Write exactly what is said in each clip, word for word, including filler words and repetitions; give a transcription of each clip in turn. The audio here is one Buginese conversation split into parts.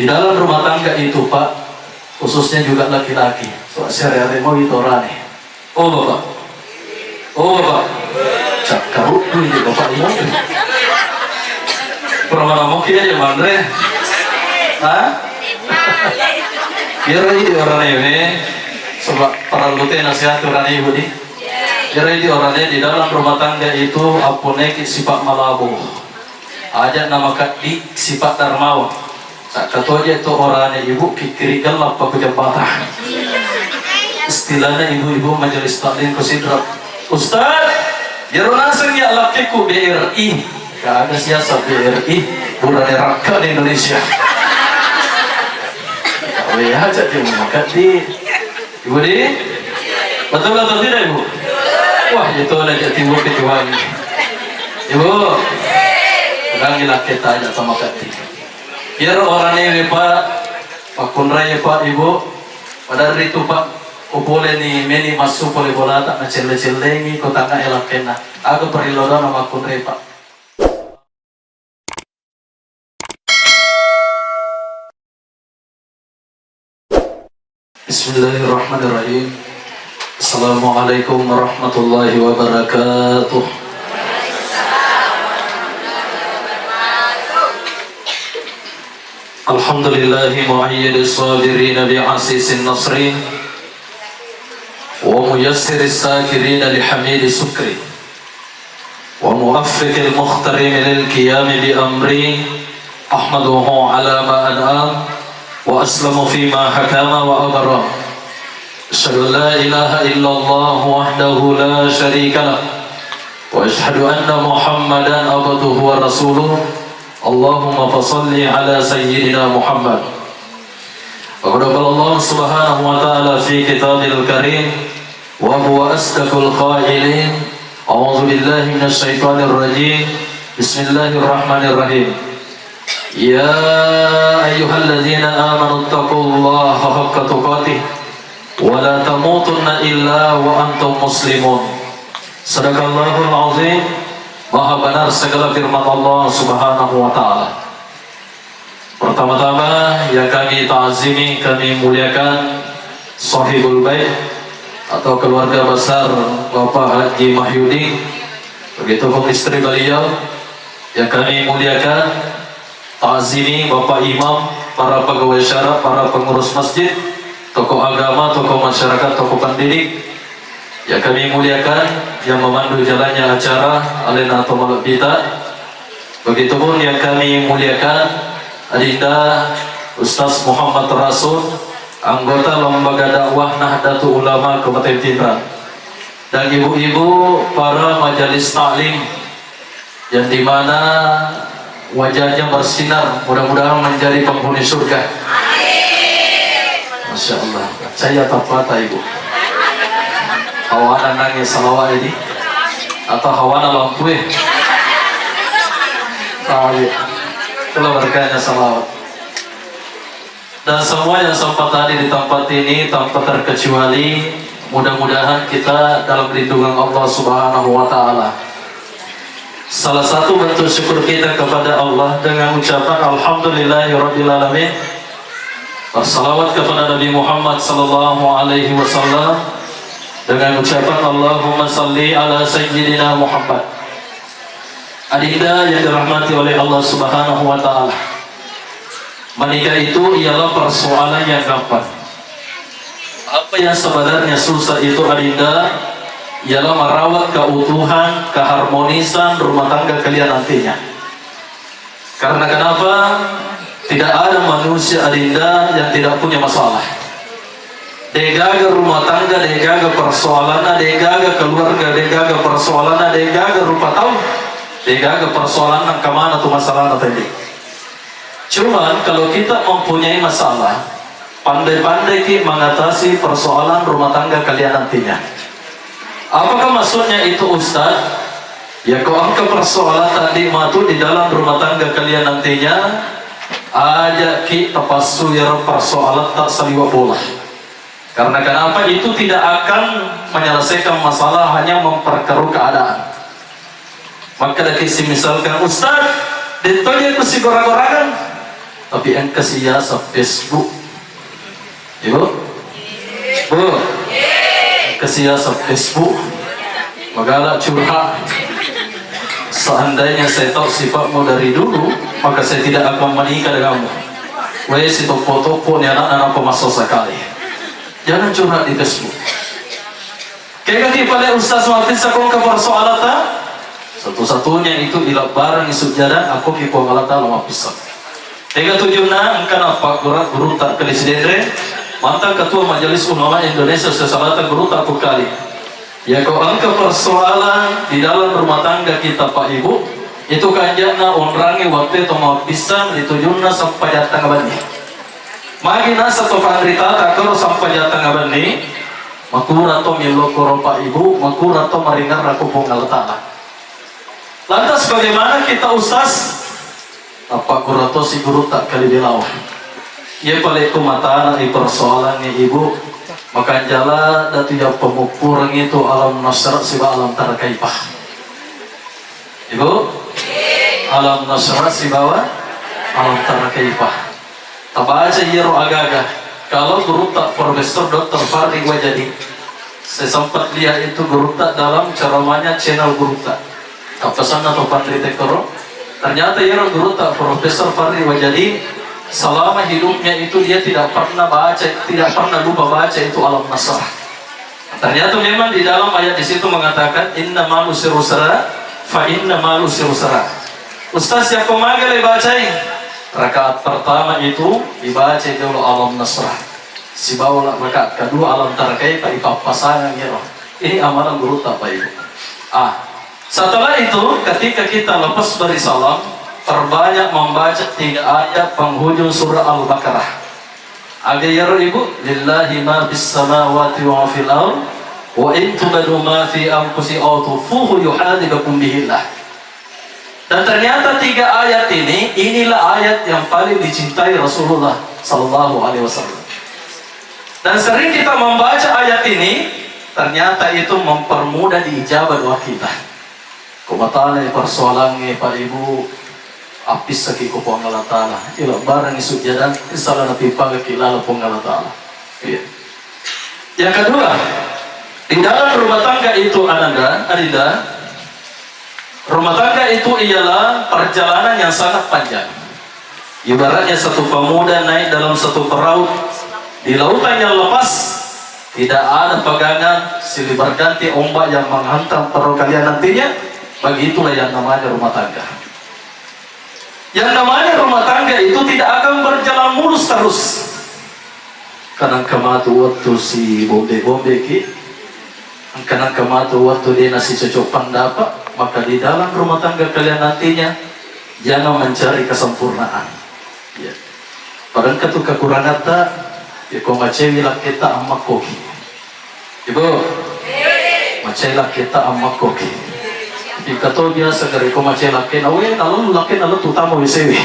Di dalam rumah tangga itu, Pak, khususnya juga laki-laki, so, siare-are mau itu orane. Oh, Bapak. Oh, Bapak. Cakkaruddu ini, Bapak, ini. Pura mana mau kia aja, Mandre? Hah? Biar aja di orane ini. Sebab perlu teh nasihat orane ibu di. Biar aja di orane di dalam rumah tangga itu, apa neki sifat malabo. Aja nama kaddi sifat darmawa. Sakkatoje to orane ibu kikkiri gellappa ku jembatan. Istilahna ibu-ibu majelis taklim ku Sidrap. Ustaz, jero naseng ya lakkiku B R I. Gak ada siasa B R I. Burane rakka di Indonesia. Kau ya aja dia mau kaddi. Ibu di? Betul atau tidak, Ibu? Wah, itu ada jadi Ibu kecuali. Ibu, ulangi laki tanya sama kaddi. Iyaro oranewe, Pak, makkunrai, Pak, Ibu, pada ritu, Pak, upole ni meni massu pole bolata na celle-cellengi ko tangnga e lakkenna. Aga perilodona makkunrai, Pak. Bismillahirrahmanirrahim. Assalamualaikum warahmatullahi wabarakatuh. Alhamdulillahi muayyidis sabirina bi asisin nasri wa muyassiris sakirina li hamidi sukri. وموفق المخترم للقيام بأمره أحمده على ما أنعم وأسلم فيما حكم وأبرم. أشهد أن لا إله إلا الله وحده لا شريك له وأشهد أن محمدا عبده ورسوله. اللهم فصل على سيدنا محمد. فقد قال الله سبحانه وتعالى في كتابه الكريم وهو أصدق القائلين. أعوذ بالله من الشيطان الرجيم. بسم الله الرحمن الرحيم. يا أيها الذين آمنوا اتقوا الله حق تقاته ولا تموتن إلا وأنتم مسلمون. صدق الله العظيم. Maha benar segala firman Allah Subhanahu wa Ta'ala. Pertama-tama, yang kami ta'zimi, kami muliakan Sahibul Bait atau keluarga besar Bapak Haji Mahyudin, begitupun istri beliau. Yang kami muliakan, ta'zimi Bapak Imam, para pegawai syara, para pengurus masjid, tokoh agama, tokoh masyarakat, tokoh pendidik, yang kami muliakan, yang memandu jalannya acara, alena atau malebbita. Begitupun yang kami muliakan, Adinda Ustaz Muhammad Rasul, anggota Lembaga Dakwah Nahdlatul Ulama Kabupaten Pinrang, dan ibu-ibu para majelis taklim yang dimana wajahnya bersinar, mudah-mudahan menjadi penghuni surga. Masya Allah, saya tak patah, Ibu. Hawana nangis salawat ini atau hawana lampu eh? Tahu ya. Itulah berkahnya salawat. Dan semua yang sempat hadir di tempat ini tanpa terkecuali, mudah-mudahan kita dalam lindungan Allah Subhanahu wa Ta'ala. Salah satu bentuk syukur kita kepada Allah dengan ucapan Alhamdulillahirabbil alamin. Bersalawat kepada Nabi Muhammad sallallahu alaihi wasallam dengan ucapan Allahumma salli ala sayyidina Muhammad. Adinda yang dirahmati oleh Allah Subhanahu wa Ta'ala. Menikah itu ialah persoalan yang gampang. Apa yang sebenarnya susah itu, Adinda, ialah merawat keutuhan, keharmonisan rumah tangga kalian nantinya. Karena kenapa? Tidak ada manusia, Adinda, yang tidak punya masalah. Degaga rumah tangga, degaga persoalanna, degaga keluarga, degaga persoalanna, degaga rupa tau, degaga persoalanna, kemana tu masalahna tadi. Cuman kalau kita mempunyai masalah, pandai-pandai ki mengatasi persoalan rumah tangga kalian nantinya. Apakah maksudnya itu, Ustaz? Ya, ko engka persoalan tadi matu di dalam rumah tangga kalian nantinya, aja ki tapassu ya persoalan tak saliwa bola. Karena kenapa itu tidak akan menyelesaikan masalah, hanya memperkeruh keadaan. Maka lagi si misalkan, Ustaz, detoje ku sigora-gorangan. Tapi engka siyaseng Facebook. Ibu? Bu? Engka siyaseng Facebook. Magala curhat. Seandainya saya tahu sifatmu dari dulu, maka saya tidak akan menikah denganmu. Weh, si toppo-toppo ni anakna, napa maso sekali. Jangan curhat di Facebook. Kegaki pale Ustaz mappissa ko engka persoalata? Satu-satunya itu ilabbarengngi sujjada, akkoki Puang Allah Ta'ala mappissa. Ega tujunna engka nappaggura gurutta Kali Sidenreng, mantan Ketua Majelis Ulama Indonesia Sulawesi Selatan gurutta Pukkali. Yako engka persoalan di dalam rumah tangga kita, Pak Ibu, itu kanja'na onrangngi wattue to mappissang ri tujunna sampajang tengnga benni. Magi naseng to panritata koro sampajang tengnga benni, makura to millau koro Pak Ibu, makura to maringerra ko Puang Allah Ta'ala. Lantas bagaimana kita Ustaz? Tappaggura tosi gurutta Kali Belawa. Iya pale ko matana i persoalangnge Ibu, makanja ladde tu iya pammopporeng itu alam nasra sibawa alam tara kaifa. Ibu, alam nasra sibawa alam tara kaifa. Tabaca iyaro agaga. Kalau gurutta Profesor Doktor Fahri Wajadi, saya sempat lihat itu gurutta dalam ceramahnya channel gurutta. Kappasanna to panrita koro. Ternyata iyaro gurutta Profesor Fahri Wajadi, selama hidupnya itu dia tidak pernah baca, tidak pernah lupa baca itu alam nasrah. Ternyata memang di dalam ayat di situ mengatakan, "Inna ma'al usri yusra, fa inna ma'al usri yusra." Ustaz, siapa maga le bacai? Rakaat pertama itu dibaca dulu alam nasrah. Sibawa rakaat kedua alam tara kaifa, ipappasangang iyaro. Ini amalan gurutta Bapak Ibu. Ah, setelah itu, ketika kita lepas dari salam, perbanyak membaca tiga ayat penghujung surah Al-Baqarah. Aga iyaro Ibu, "Lillahi ma fis samawati wa ma fil ard, wa in tubdu ma fi anfusikum aw tukhfuhu yuhasibukum bihillah." Dan ternyata tiga ayat ini, inilah ayat yang paling dicintai Rasulullah sallallahu alaihi wasallam. Dan sering kita membaca ayat ini, ternyata itu mempermudah diijabah doa kita. Ko matana persoalangnge, Pak Ibu, appissaki ko Puang Allah Ta'ala. Ila barang sujjadan, insya Allah napipangaki lalo Puang Allah Ta'ala. Iya. Yang kedua, di dalam rumah tangga itu, Ananda, Adinda, rumah tangga itu ialah perjalanan yang sangat panjang. Ibaratnya satu pemuda naik dalam satu perahu di lautan yang lepas, tidak ada pegangan, silih berganti ombak yang menghantam perahu kalian nantinya. Begitulah yang namanya rumah tangga. Yang namanya rumah tangga itu tidak akan berjalan mulus terus. Karena engka matu wettu si bombe-bombeki, engka nengka matu wettu de' nasicocok pendapat, maka di dalam rumah tangga kalian nantinya jangan mencari kesempurnaan. Ya. Pada engka tu kekurangatta, ya, ko macewi lakketta ammakkoki. Ibu, macai lakketta ammakkoki. Engka to biasa gare ko macai lakkena, we, nalong lakkena lettu tama W C W.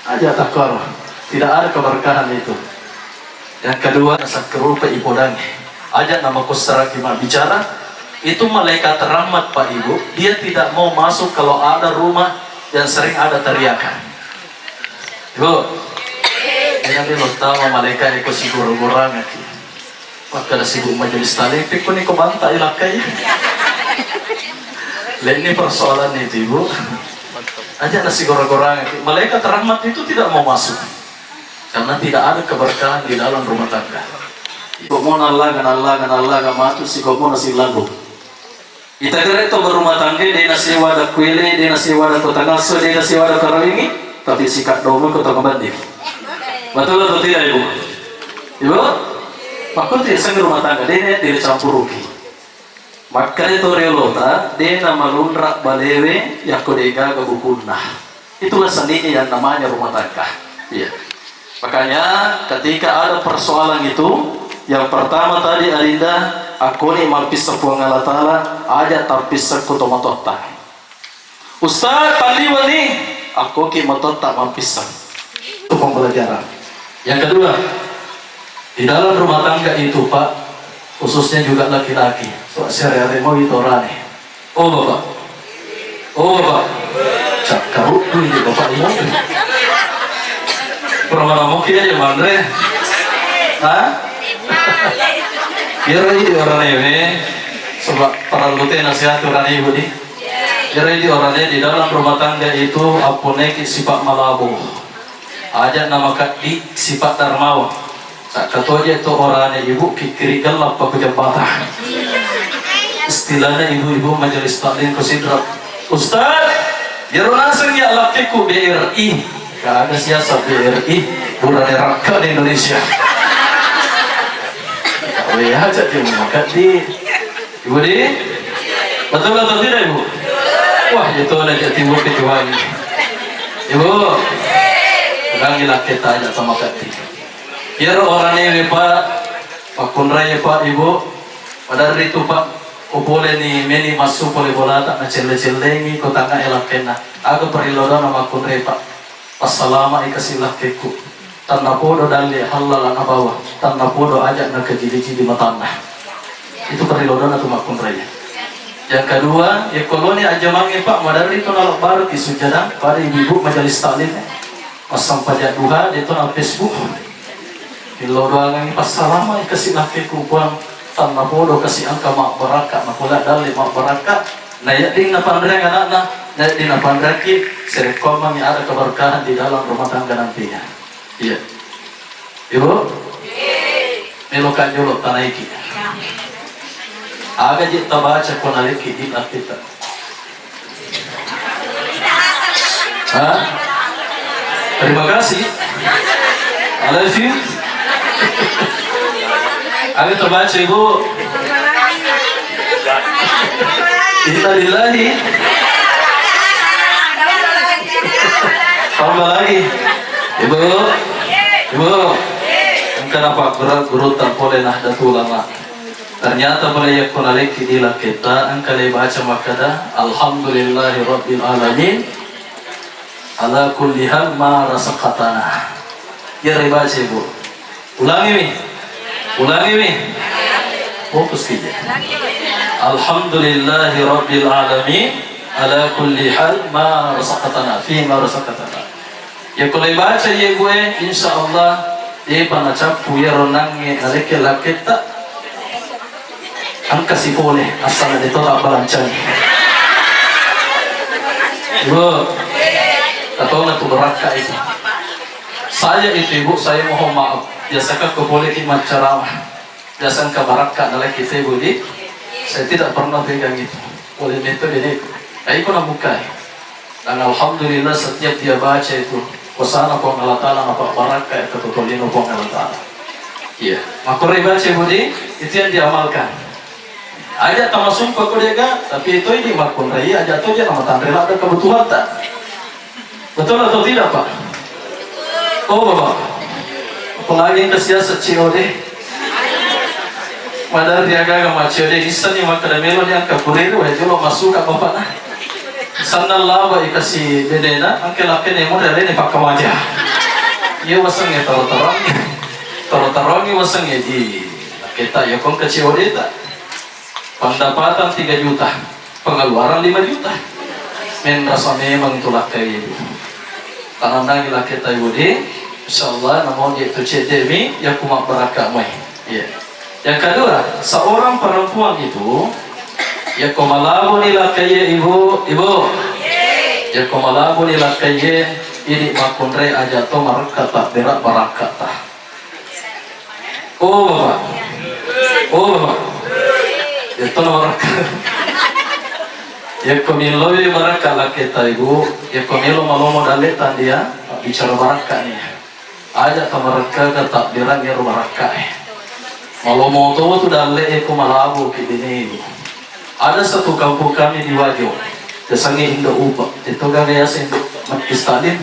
Aja takkaro. Tidak ada keberkahan itu. Yang kedua, nasakkerupa ipodangnge. Aja namakussaraki mabbicara. Itu malaikat rahmat, Pak Ibu. Dia tidak mau masuk kalau ada rumah yang sering ada teriakan. Ibu, ini lo tama malaikat iko sigoro-gorangaki. Makkeda sibuk majelis taklim, pekkoni ko banta ilakkai. Lainni persoalan itu, Ibu. Aja nasigora-gorangaki. Malaikat rahmat itu tidak mau masuk. Karena tidak ada keberkahan di dalam rumah tangga. Kok mau nallaga, nallaga, nallaga matu, si kok mau nasi lagu. Itagare to berumah tangga, de' nasewa ada kuele, de' nasewa ada kota ngaso, de' nasewa ada karawengi, tapi sikap domo kota mabanding. Betul atau tidak, Ibu? Ibu? Makko tidak sang rumah tangga, de' ne, de' campuruki. Makkeda to riolota, de' namalunra balewe, yakko de' gaga bukunna. Itulah seninya yang namanya rumah tangga. Iya. Makanya ketika ada persoalan itu, yang pertama tadi Adinda, akkoni mappissa Puang Allah Ta'ala, aja tappissa ko tomatoatta. Ustaz, talliwani, akkoki matoatta mappissa. Itu pembelajaran. Yang kedua, di dalam rumah tangga itu, Pak, khususnya juga laki-laki, Pak, siare-are mau itu orane. Oh, Bapak. Oh, Bapak. Cakkarukku ini, Bapak, ini. Pura manamoki aja manre. Ha? Iyaro idi oranewe, sebab parellu te nasihati orane ibu di. Iyaro idi orane di dalam rumah tangga itu apponeki sifat malabo. Aja namakeddi sifat darmawa. Sakkatoje to orane ibu kikkiri gellappa ku jembatan. Istilahnya ibu-ibu majelis taklim ku Sidrap. Ustaz, iyaro naseng ya lakkekku B R I. Gak ada siasat B R I, burane rakka di Indonesia. Weh, aja dia memakat di. Ibu di? Betul atau tidak, Ibu? Wah, itu ada jadi ibu kecuali. Ibu, ulangi lakketta aja sama kati. Iyaro oranewe, Pak, pakkunrai, Pak, Ibu. Padahal itu, Pak, ko pole ni meni massu pole bolata na celle-cellengi ko tanga e lakkenna. Aga parellu dona makkunrai, Pak. Passalama'i kasi lakkekku. Tannapodo dalle hallala nabawa, tannapodo aja nakajidi-jidi matanna. Itu parellu dona tu makkunrai. Yang kedua, ya koloni ajamangi, Pak, madarri tu nalok baru ki sujada pada ibu-ibu majelis taklim. Massampaja duha de tu na Facebook. Illo doangangi passalama'i kasi lakkekku, Puang. Tannapodo kasi engka mabbarakka, napola dalle mabbarakka. Nayadding napanreang anakna, nayadding napanreakki, serekkoammengi ada keberkahan di dalam rumah tangga nantinya. Iya. Ibu? Melo kanjolo tanaiki. Aga je tabaca ko nalekki di kita. Hah? Terima kasih. I love you. Ayo terbaca, Ibu. Innalillahi. Tambah lagi. Ibu. Ibu. Engka napa guru, guru tak boleh Nahdlatul Ulama. Ternyata pole yakko nalekki di lakketta, engka le baca makkada, "Alhamdulillahi rabbil alamin, ala kulli hal ma razaqtana." Iya re baca, Ibu. Ulangi mi. Ulangi mi. Fokus ki je. "Alhamdulillahi rabbil alamin, ala kulli hal ma razaqtana, fi ma razaqtana." Yakko le baca iye bue, insya Allah, depa nacappu iyaro nangnge nalekke lakketta. Engka sipole, asal de to tabbalancani. Ibu, katona tu berakka itu. Saya itu, Ibu, saya mohon maaf. Biasa ka ko pole ki maccarama. Biasa engka barakka nalaki tebo di, saya tidak pernah pegang itu. Oleh metode itu. Nah, iko nabukai. Dan alhamdulillah setiap dia baca itu, hosana Puang Allah Ta'ala, apa barakka itu totolino Puang Allah Ta'ala. Iya. Makkorei baca budi, itu yang diamalkan. Aja tamasumpa ko dega, tapi itu ini makkunrai aja to dia nama tanre ada kebutuhan tak. Betul atau tidak, Pak? Oh, Bapak. Apalagi ke siasa C O D. Padahal dia gaga ma C O D, issani makkada melo ni angka kurir, wae jolo masuk ka Bapak na. Sanna laba ikasi bedena, angke lakke nemo dari ni pakkamaja. Iya wasengnge taro-tarongi. Taro-tarongi wasengnge di kita ya kong ke C O D ta. Pendapatan tiga juta, pengeluaran lima juta. Menrasa memang itu lakkai ibu. Tananangi lakketa ibu di, insya Allah namo dia itu cedde mi, ya kuma barakka mai. Iya. Yang kedua, seorang perempuan itu, ya ko malabo ni lakkai ibu, ibu. Ya ko malabo ni lakkai ini makkunrai aja to marakka tak berak barakka ta. Oh, Bapak. Oh, Bapak. Yetto na barakka. Yakko miloi barakka lakketa ibu, yakko melo malomo dalle tandia, bicara barakka ni. Aja tamarakka ka takbiran ero barakka e. Malomo to tu dalle e ko malabo ki bene ibu. Ada satu kampung kami di Wajo, yasengnge Indo Upa. Itu gaga yaseng Indo Upa, Mat Kistalin.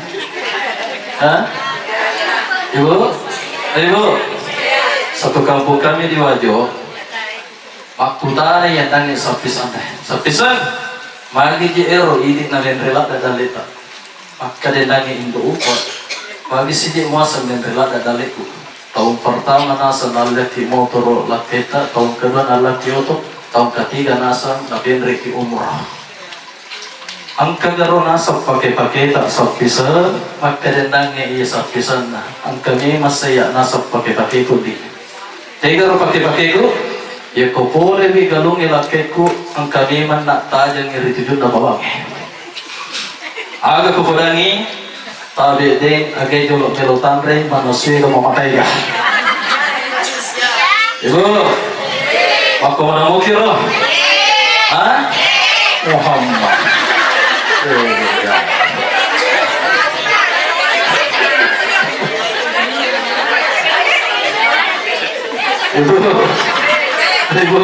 Hah? Ibu? Ibu? Satu kampung kami di Wajo, makkutana ya nangnge sappisan. Sappisan, magi je ero idi na lenre ladda dalleta. Makkadenangngi Indo Upa, magi siji muaseng menre ladda dalleku. Taung pertama naseng nallekki motoro lakketa, taung kedua nallekki oto, taung ketiga naseng napenreki umur. Engka garo naseng pake-paketa sappiseng, makkedennangnge iya sappisenna. Engka memang seiya naseng pake-pakeku di. Tegaro pake-pakeku, yakko polewi galungnge lakkekku, engka memang nattajengngi ri tujunna bawangnge. Aga kupodangngi, tabe deng, agai jolo melo tanre, manusue lo mamataiga. Ibu, makko mana mukiro? Ha? Muhammad. Eh, ya. Ibu, ibu,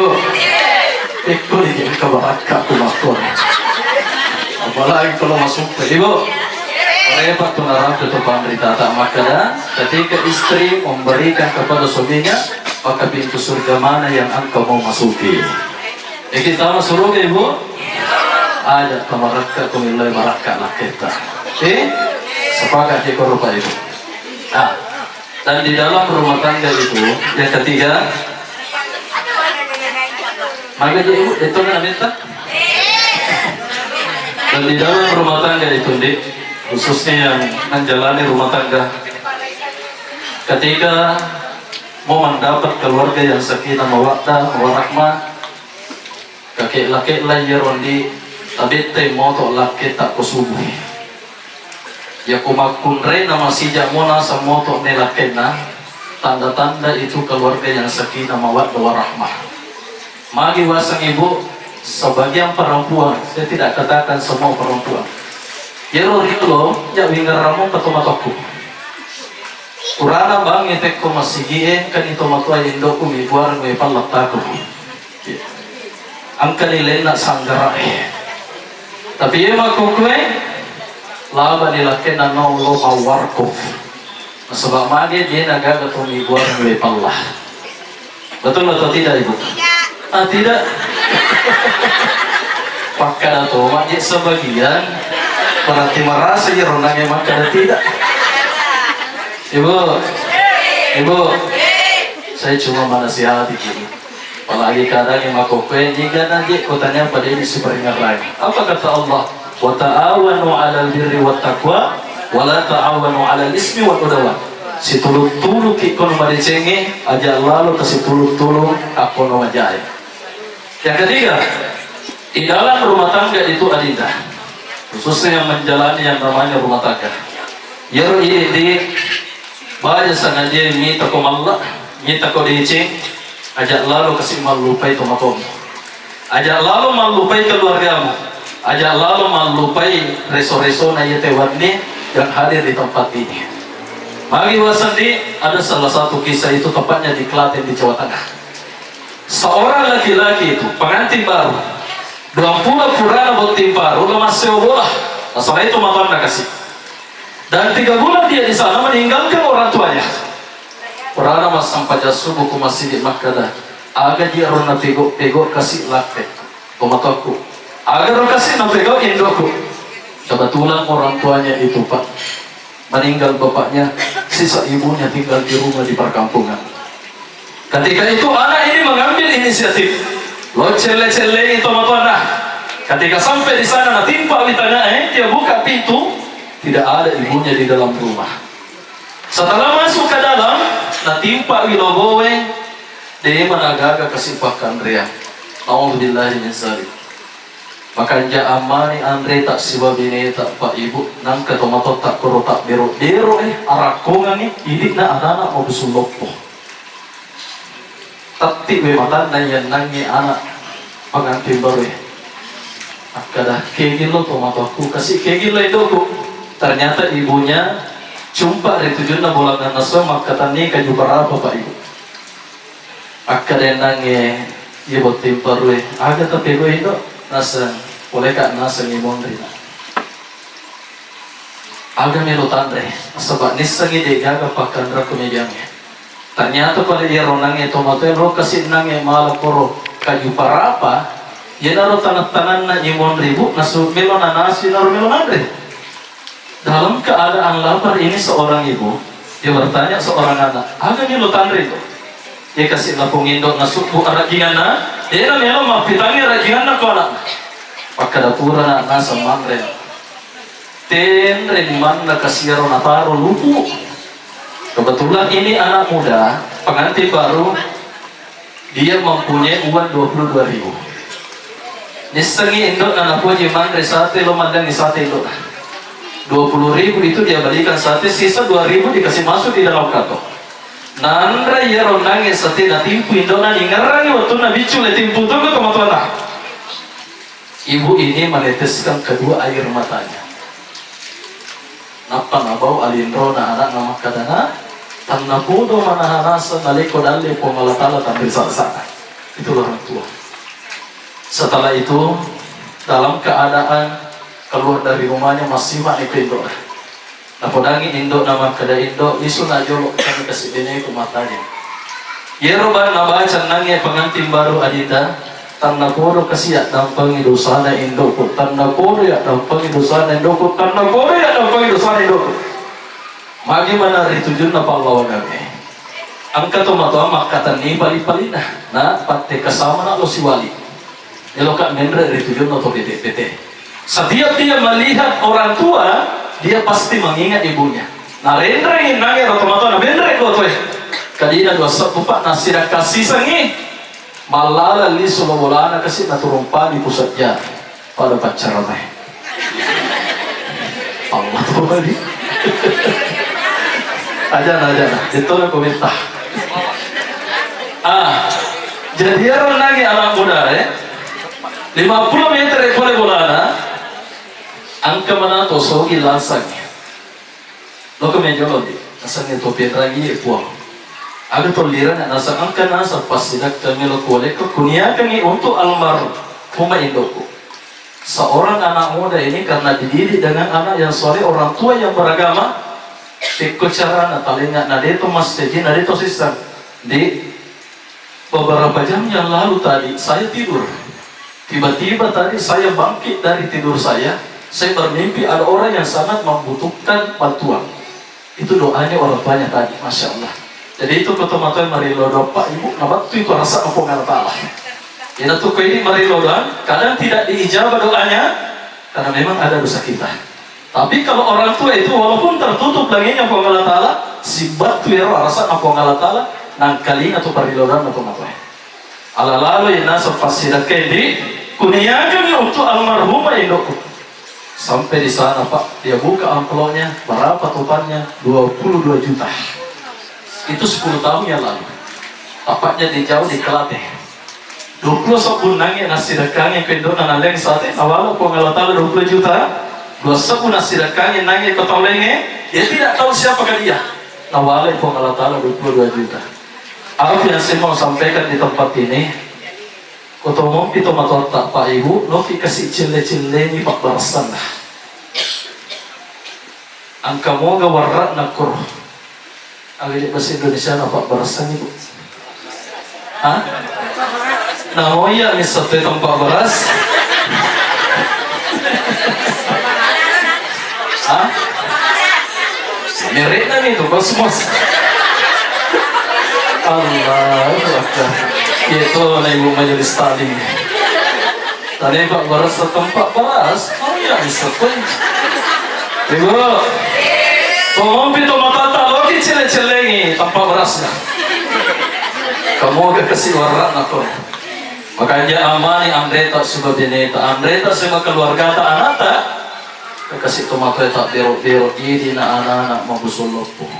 ikko ni kabarakka ku makko. Apalagi kalau masuk ke ibu. Repot tu naraptu tu panritata makkeda, ketika istri memberikan kepada suaminya, maka pintu surga mana yang engkau mau masuki? Eh, kita masuk surga, Ibu? Ada kamarakka, kumilai marakka lakketta. Eh? Sepakat ya, Bapak Ibu? Nah, dan di dalam rumah tangga itu, yang ketiga, maga je, Ibu, itu kan minta? Dan di dalam rumah tangga itu, Dik, khususnya yang menjalani rumah tangga, ketika mau mendapat keluarga yang sakinah mawaddah warahmah, kakek-lakek lah ya Rondi, tabettai moto lakke tak ko subuh. Yako makkunrai na masijak mo naseng moto ne lakkenna, tanda-tanda itu keluarga yang sakinah mawaddah warahmah. Magi waseng ibu, sebagian perempuan, saya tidak katakan semua perempuan. Yero rilo, ya wingeramo patomatokku. Urana bangi tekko masigi e, kani tomatua indoku mi buareng we pallattaku. Engkani lenna sanggara e. Tapi ye makkukue, laba ni lakkenna no lo mawarko. Nasaba mage de nagaga to mi buareng we palla. Betul atau tidak, Ibu? Ah, tidak. Pakkada to, Mak, sebagian. Berarti merasa ya ronangnya makkada tidak. Ibu, Ibu, saya cuma menasihati gini. Apalagi kadang yang makokoe, jika nanti kotanya pada ini super ngerai. Apa kata Allah? "Wa ta'awanu 'alal birri wat taqwa, wa la ta'awanu 'alal ismi wal udwan." Situlung-tulung ki kono madecengnge, aja lalo ke situlung-tulung akkono majae. Yang ketiga, di dalam rumah tangga itu adinda, khususnya yang menjalani yang namanya rumah tangga. Yero ini di baja sengaja mita ko malla, mita ko deceng, aja lalo kasi mallupai tomatomu. Aja lalo mallupai keluargamu, aja lalo mallupai reso-resona yete wanni yang hadir di tempat ini. Magi wasandi ada salah satu kisah itu tepatnya di Klaten di Jawa Tengah. Seorang laki-laki itu pengantin baru, dua puluh purana botting baru, lemas sewa bola, masalah itu mamanna kasih. Dan tiga bulan dia di sana meninggalkan orang tuanya. Purana massempajang subuh ku masigi makkada, aga ji ro napego-pego kasi latte, tomatoakku. Aga ro kasi napego indoku. Kebetulan orang tuanya itu, Pak, meninggal bapaknya, sisa ibunya tinggal di rumah di perkampungan. Ketika itu anak ini mengambil inisiatif, lo celle-cellei tomatoanna. Ketika sampai di sana, natimpa wi tengah, eh, dia buka pintu, tidak ada ibunya di dalam rumah. Setelah masuk ke dalam, natimpa wi loboe, de managaga kasi pakkanreang. A'udzubillahi min zalik. Makanja ammani anre tak sibawa bine tak, Pak, Ibu, nangka tomatotta koro tak bero-bero, eh, arakkongangi, idi'na anana mabusung loppo. Tatti we matanna yennangnge anak pengantin baru, eh. Akkada, "Kegillo tomatoakku, kasi kegillo indoku." Ternyata ibunya cumpa ri tujunna bolanganna so makkatanni kaju barapa, Pak, Ibu. Akkadenangnge, "Iya botting parue, aga tapegoi, Dok?" Naseng, "Poleka naseng imonri, Nak. Aga melo tanre, nasaba nissengngi degaga pakkanrakku mejangnge." Ternyata pada iya ronangnge tomatoe lo kasi nangnge mala poro kaju parapa, iyanaro tanang-tananna imonri, Bu, nasu melo nanasi naro melo nanre. Dalam keadaan lapar ini seorang ibu, dia bertanya seorang anak, "Aga ni lo tanre to?" Dia kasih lapung indo nasubbu arajinganna, dia melo mappitangi arajinganna ko anak. Pakkada pura na naseng manre. Tenre limanna kasiaro nataro lupu. Kebetulan ini anak muda, pengantin baru, dia mempunyai uang dua puluh dua ribu. Nissengi indokna napoji manre sate, lo mandangi sate indokna. Dua puluh ribu itu dia belikan sate, sisa dua ribu dikasih masuk di dalam kantong. Nanre iyaro nange sate natimpu indokna, ningerrangi wettunna biccu le timpu tu ke tomatoanna. Ibu ini meneteskan kedua air matanya. Nappa nabau alinrona anakna makkadana, tennapodo manaha naseng naleko dalle Puang Allah Ta'ala tanri sala-sala. Itulah orang tua. Setelah itu, dalam keadaan keluar dari rumahnya, massima'ni ko indokna. Napodangi indokna makkada, "Indo, lisu na jolo, kami kasi beneku matanya." Yero bang nabaca nange pengantin baru adinda, tannapodo kasi yaddampengi dosana indokku, tannapodo yaddampengi dosana indokku, tannapodo yaddampengi dosana indokku. Magi mana ritujunna pallawangangnge? Engka to matoa makkatenni pali-palina, na patte kasamana lo siwali. Eloka menre ritujunna to bete-bete. Setiap dia melihat orang tua, dia pasti mengingat ibunya. Narenrengi nange ro tomatoa, nabenre ko toe. Kadina dua sebbu, Pak, nasida kasisengi. Mallala lisu lo bolana kasi naturung padi pusajja pada paccaramai. Allah tu bali. Ajana, ajana. Itu na komentar. Ah, jadi ero nangi anak muda, eh. Lima puluh meter e pole bolana. Engka mana to sogi langsang. Loka mejolo di, nasengnge to penrangi ye Puang. Aga to lirana naseng engka naseng passidakka melo kualekko kuniakangi untuk almarhumah indokku. Seorang anak muda ini karena dididik dengan anak yang soleh, orang tua yang beragama, pekko carana talenga na deto masseji, na deto sisseng. Di Beberapa jam yang lalu tadi, saya tidur. Tiba-tiba tadi saya bangkit dari tidur saya, saya bermimpi ada orang yang sangat membutuhkan bantuan. Itu doanya orang tuanya tadi, Masya Allah. Jadi itu kota matoa mari lodo Pak Ibu, nabattu itu rasa Puang Allah Ta'ala. Ina tu ko ini mari lodo, kadang tidak diijabah doanya, karena memang ada dosa kita. Tapi kalau orang tua itu walaupun tertutup langinya Puang Allah Ta'ala, sibattu ero arasana Puang Allah Ta'ala, nangkalinga tu parilodanna tu matoa. Ala lalo yang naseng passidakka di, kuniakangi untuk almarhumah indokku. Sampai di sana, Pak, dia buka amplopnya, berapa totalnya? Dua puluh dua juta. Itu sepuluh tahun yang lalu. Tepatnya di jauh di Kelatih. Dua puluh sebbu nange nassidakkangi ko indokna naleng sate, nawala Puang Allah Ta'ala dua puluh juta. Dua sebbu nassidakkangi nange ko tau laingnge, dia tidak tahu siapakah dia. Nawala Puang Allah Ta'ala dua puluh dua juta. Apa yang saya mau sampaikan di tempat ini? Ko to mompi to matoatta, Pak Ibu, loki kasi cille-cillengi pabbarassanna. Engka moga warra'na koro. Aga je bahasa Indonesia na pabbarassanna, Bu? Hah? Namo iya mi satu tempat beras? Hah? Merekna mi tu, Cosmos. Allahu Akbar. Iya to na Ibu Majelis Taklim. Tane pabbarassa tempat beras, mau ya bisa pun. Ibu, to mompi to matoatta loki celle-cellengi tempat berasnya. Kamu gak kasih warna tuh. Makanya amani anreta sudah beneta, anreta sama keluarga ta anakta. Kasih to matoatta bero-bero idi na anak-anak mabusul loppo.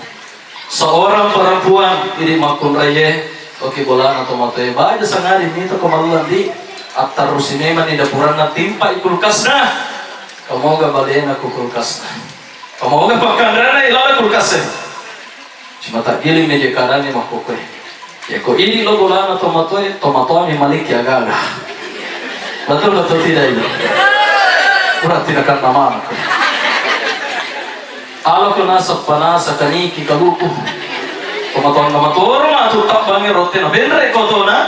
Seorang perempuan idi makkunraie, oke bolana to matoae. Baja sangadi mita ko mallang di attarrusi memang di dapuranna timpai kulkasna. Kamoga balena ku kulkasna. Kamoga pakkanrena ilala kulkasna. Cuma tak giling meja keadaannya makkokoe. Ya ko idi lo bolana to matoae, to matoami maliki agaga. Betul betul tidak ini? Berarti tidak nama. Alako naseng panasa kaniki kaluku. Tomatoanna matoro matu tabbangnge rotte nabenre kotona,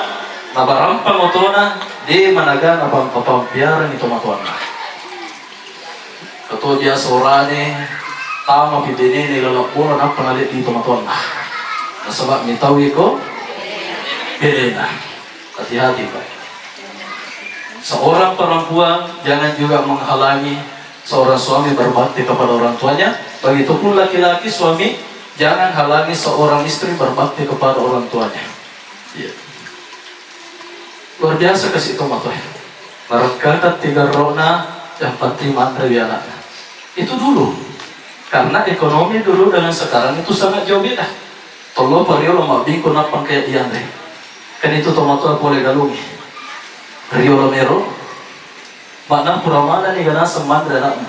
nabarampang otona, de managana pampapampiarani tomatoanna. Kato biasa orane tama pi benene laleng bola nappa nalebbi tomatoanna. Nasaba mitau iko benena. Hati-hati, Pak. Seorang perempuan jangan juga menghalangi Seorang suami berbakti kepada orang tuanya, begitupun laki-laki suami jangan halangi seorang istri berbakti kepada orang tuanya. Iya. Luar biasa kasi tomatoa. Narekkaka tiga rona, yang penting manre wi anakna. Itu dulu. Karena ekonomi dulu dengan sekarang itu sangat jauh beda. Tollo pa riolo mabbingku nappa engka iyanre. Kan itu tomatoa pole galungi. Riolo mero, makna pura manani ganaseng manre anakmu.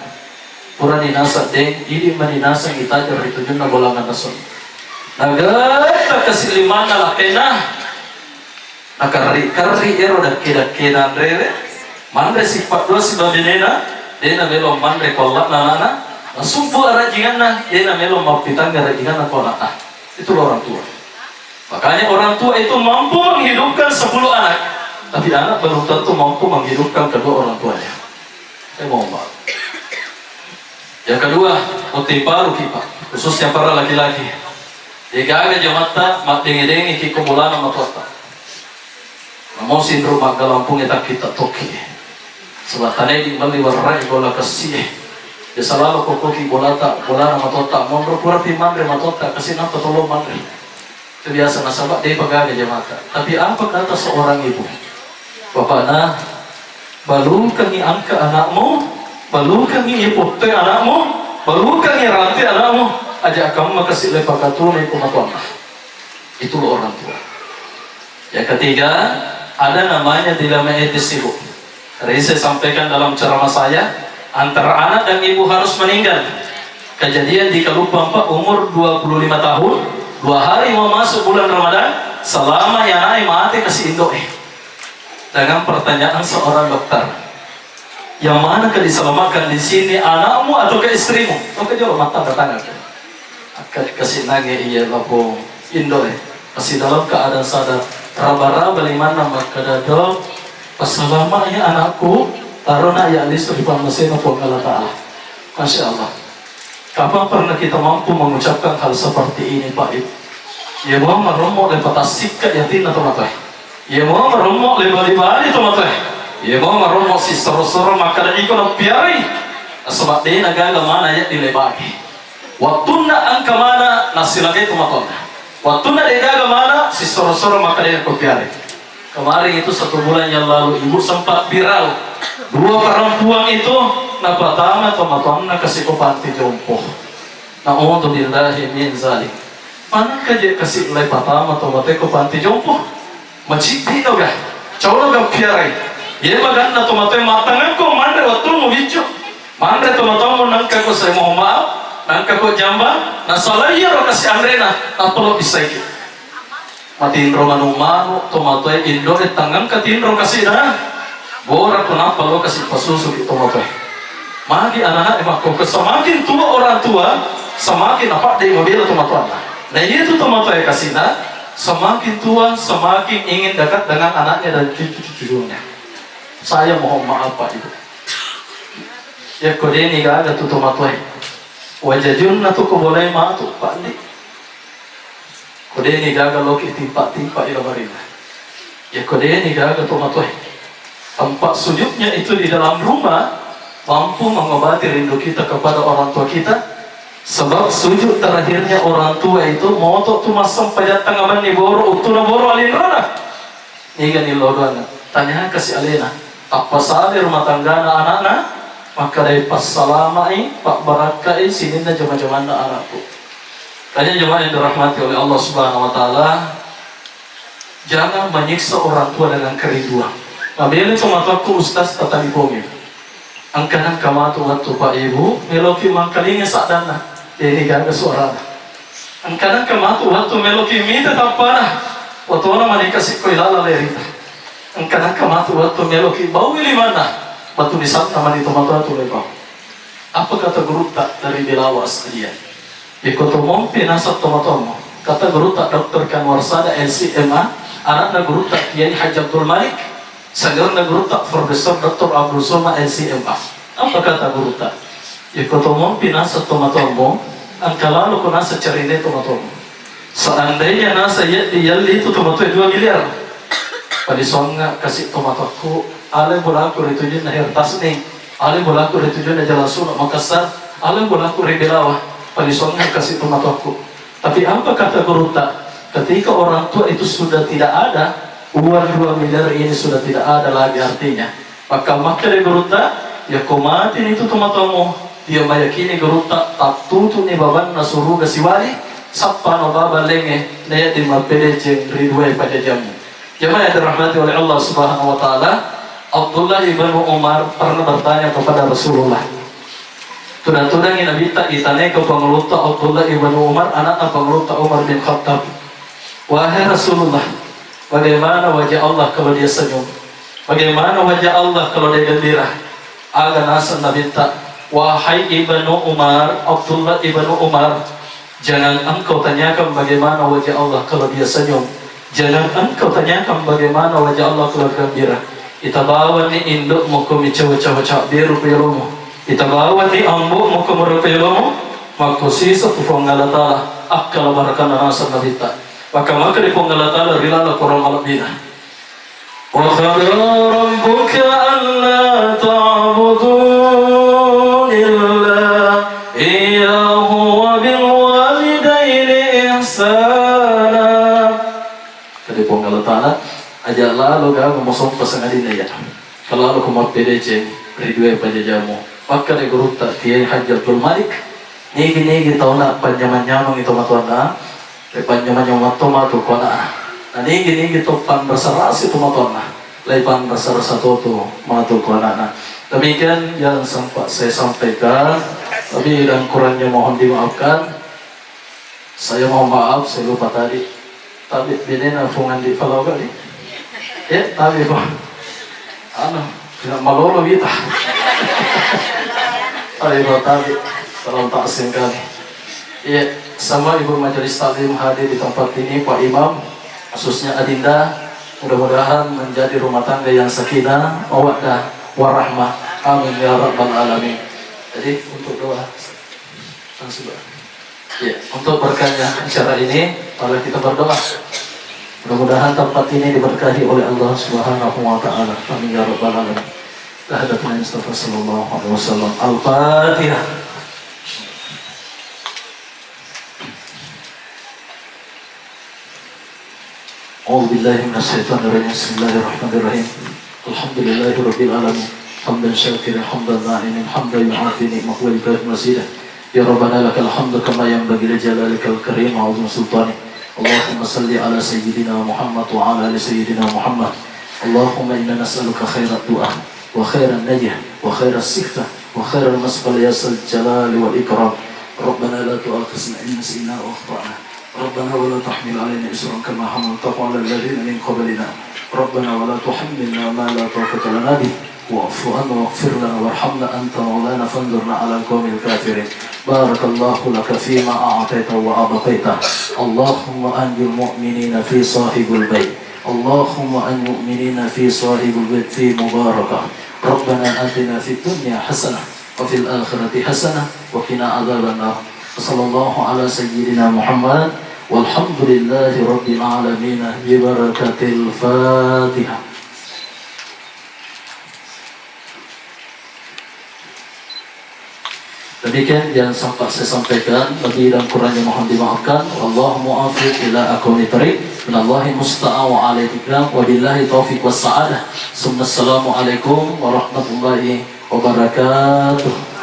Purani naseng deng, idi mani naseng itajar ri tujunna bolangan naso. Nagetta kasi limanna lakena. Nakarri-karri ero dakke-dakkena anrewe, manre sippa dua sibawa benena, de namelo manre ko alla'na ana'na, nasubbu arajinganna, de namelo mappitang arajinganna ko ana'na. Itulah orang tua. Makanya orang tua itu mampu menghidupkan sepuluh anak, tapi anak belum tentu mampu menghidupkan kedua orang tuanya. Saya mohon maaf. Yang kedua, mutimparuki, Pak, khususnya para laki-laki. Degaga jamatta maddenge-dengeki ko bolana matoatta. Namo sinro maggalampunge takkitta tokki. Sebab tanai di melli warrai bola kessie. Biasa lalo kokoki bolata, bolana matoatta monro pura pi manre matoatta kasi nappa tolong manre. Itu biasa nasaba depa gaga jamatta. Tapi apa kata seorang ibu? Bapakna, balukangi angka anakmu, balukangi ipottoe anakmu, balukangi rante anakmu, aja kamma kasi le pakatunai ko matoanna. Itulah orang tua. Yang ketiga, ada namanya dilema etis, Ibu. Tadi saya sampaikan dalam ceramah saya, antara anak dan ibu harus meninggal. Kejadian di Kalupang, Pak, umur dua puluh lima tahun, dua hari mau masuk bulan Ramadan, selama yang naik mati kasih indoe. Dengan pertanyaan seorang dokter, yang manakah diselamatkan di sini, anakmu atau ke istrimu? Oke, jawab matang datang. Akka kasi nange iya lapo indoe. Masih dalam keadaan sadar. Raba-raba limanna makkeda, "Dok, passalama ya anakku, taro na ya lisu ri pammasena Puang Allah Ta'ala." Masya Allah. Kapan pernah kita mampu mengucapkan hal seperti ini, Pak Ibu? Iya mua marommo le patassikka yatinna tomatoe. Iya mua marommo le bali-bali tomatoe. Iya mua marommo sissoro-soro makkeda iko nappiarai. Nasaba de nagaga mana ya di lebage. Wattunna engka mana nassilagai tomatoanna. Wattunna degaga mana sissoro-soro makkeda ko piare. Kemarin itu satu bulan yang lalu ibu sempat viral. Dua perempuan itu napatama tomatoanna kasi ko panti jompo. Na'udzubillahi min zalik. Manengka je kasi lai patama tomatoe ko panti jompo. Maciddi no ga. Cau no ga piarai. Ye maganna tomatoe matangengko manre wattunmu biccu. Manre tomatoammu nengka ko sai mohon maaf, nengka ko jambang, nasalai iyaro kasi anrena, nappa lo bissaiki. Matinro manu-manu tomatoe indoe tangengka tinro kasina. Bora ko nappa lo kasi pasusuki tomatoe. Magi anak-anak e makkokko, semakin tua orang tua, semakin apa de mabela tomatoanna. Nah, itu tomatoe kasina, semakin tua, semakin ingin dekat dengan anaknya dan cucu-cucunya. Saya mohon maaf, Pak Ibu. Yakko deni gaga tu tomatoe. Wajajunna tu ko bolai matu, Pak Andi. Ko deni gaga loki timpa-timpa ila marina. Yakko deni gaga tomatoe. Tempat sujudnya itu di dalam rumah mampu mengobati rindu kita kepada orang tua kita. Sebab sujud terakhirnya orang tua itu moto tu massempajang tengah benni boro, uttuna boro alinrona. Niga ni lodoanna? Tanyakasi alena. Tappa sale rumah tanggana anakna, makkedai passalamai, pabbarakkai sininna jama-jamanna anakku. Tanya jamaah yang dirahmati oleh Allah Subhanahu wa Ta'ala, jangan menyiksa orang tua dengan kerinduan. Mabele tomatoakku Ustaz tatalipongi. Engka nengka matu wettu, Pak Ibu, meloki mangkalinga saddanna, deni gaga suarana. Engka nengka matu wettu meloki mita tappana, watona mani kasi ko ilala lerita. Engka nengka matu wettu meloki baui limanna, batu lisanna mani tomatoa tu lebau. Apa kata gurutta dari Belawa sekalian? Iko to mompi nasab tomatoammu. Kata gurutta Doktor Kanwar Sada, L C M A, anakna gurutta Kiai Haji Abdul Malik, seniorna gurutta Profesor Doktor Abdul Somad, L C M A. Apa kata gurutta? Iko to mompi nasab tomatoammu, engka lalo ko nasab carine tomatoammu. Seandainya nasab yeddi yalli itu tomatoe dua miliar. Padi songa kasi tomatoakku, ale bolaku ritujunna Hertas ni. Ale bolaku ri tujunna Jalan Sulu Makassar, ale bolaku ri Belawa, palisuangngi kasi tomatoakku. Tapi apa kata gurutta? Ketika orang tua itu sudah tidak ada, uang dua miliar ini sudah tidak ada lagi artinya. Maka makkeda gurutta, yakko mateni tu tomatoamu, dia meyakini gurutta, tattutuni babanna suruga siwali, sappano baba lengnge, naedding mappedeceng ri duae pajajammu. Jamaah yang dirahmati oleh Allah Subhanahu wa Ta'ala, Abdullah ibnu Umar pernah bertanya kepada Rasulullah. Tudang-tudangi Nabitta, itanai ke Pangulutta Abdullah ibnu Umar, anakna Pangulutta Umar bin Khattab. Wahai Rasulullah, bagaimana wajah Allah kalau dia senyum? Bagaimana wajah Allah kalau dia gembira? Aga naseng Nabitta, wahai ibnu Umar, Abdullah ibnu Umar, jangan engkau tanyakan bagaimana wajah Allah kalau dia senyum. Jangan engkau tanyakan bagaimana wajah Allah kalau gembira. Itabawanni indukmu ko micawa-cawa cabberu ko yolomu. Itabawanni ambo'mu ko mura ko yolomu. Makkusisa tu Puang Allah Ta'ala, akkala barakanna naseng Nabitta. Maka maka di Puang Allah Ta'ala rilala korang malebbina. وقضى ربك ألا تعبدوا إلا إياه وبالوالدين إحسانا. Kade Puang Allah Ta'ala, aja lalo gaga masompa sangadinna ya. Kalau lalo ko mappedeceng ri dua pajajamu. Makkade gurutta Kiai Haji Abdul Malik, nigi-nigi tauna panjamang-jamang itu matuanna. Ripanjama-jama to matu ko ana'na. Na nigi-nigi to panrasa-rasa tu matuanna. Lai panrasa-rasa to tu matu ko ana'na. Demikian yang sempat saya sampaikan. Lebih dan kurangnya mohon dimaafkan. Saya mohon maaf, saya lupa tadi. Tapi benena pungan di Palawa kali. Ya, tapi Pak. Anu, tidak malolo kita. Ayo, tapi salam takzim kami. Iya, sama Ibu Majelis Taklim hadir di tempat ini, Pak Imam, khususnya Adinda, mudah-mudahan menjadi rumah tangga yang sakinah, mawaddah, warahmah. Amin ya rabbal alamin. Jadi untuk doa langsung, Pak. Ya, untuk berkahnya acara ini, mari kita berdoa. Mudah-mudahan tempat ini diberkahi oleh Allah Subhanahu wa Ta'ala. Amin ya rabbal alamin. Ila hadratin Mustafa sallallahu alaihi wasallam. Al-Fatihah. أعوذ بالله من الشيطان الرجيم. بسم الله الرحمن الرحيم. الحمد لله رب العالمين. حمدا شاكرا، حمدا ناعما، حمدا يوافي نعمه ويكافئ مزيده. يا ربنا لك الحمد كما ينبغي لجلالك الكريم وعظيم سلطانك. اللهم صل على سيدنا محمد وعلى آل سيدنا محمد. اللهم إنا نسألك خير الدعاء وخير النجاة وخير الصحة وخير المسألة يا ذا الجلال والإكرام. ربنا لا تؤاخذنا إن نسينا أو أخطأنا. ربنا ولا تحمل علينا إصرا كما حملته على الذين من قبلنا. ربنا ولا تحملنا ما لا طاقة لنا به. واعف عنا واغفر لنا وارحمنا أنت مولانا فانصرنا على القوم الكافرين. بارك الله لك فيما أعطيت وأبقيت. اللهم أنج المؤمنين في صاحب البيت. اللهم أنج المؤمنين في صاحب البيت في مباركة. ربنا آتنا في الدنيا حسنة وفي الآخرة حسنة وقنا عذاب النار. وصلى الله على سيدنا محمد والحمد لله رب العالمين ببركة الفاتحة. Demikian yang sempat saya sampaikan, lebih dan kurangnya mohon dimaafkan. Wallahu muwaffiq ila aqwamit thariq. Minallahi musta'an wa alaihi hikam. Wabillahi taufiq was sa'adah. Summa assalamualaikum warahmatullahi wabarakatuh.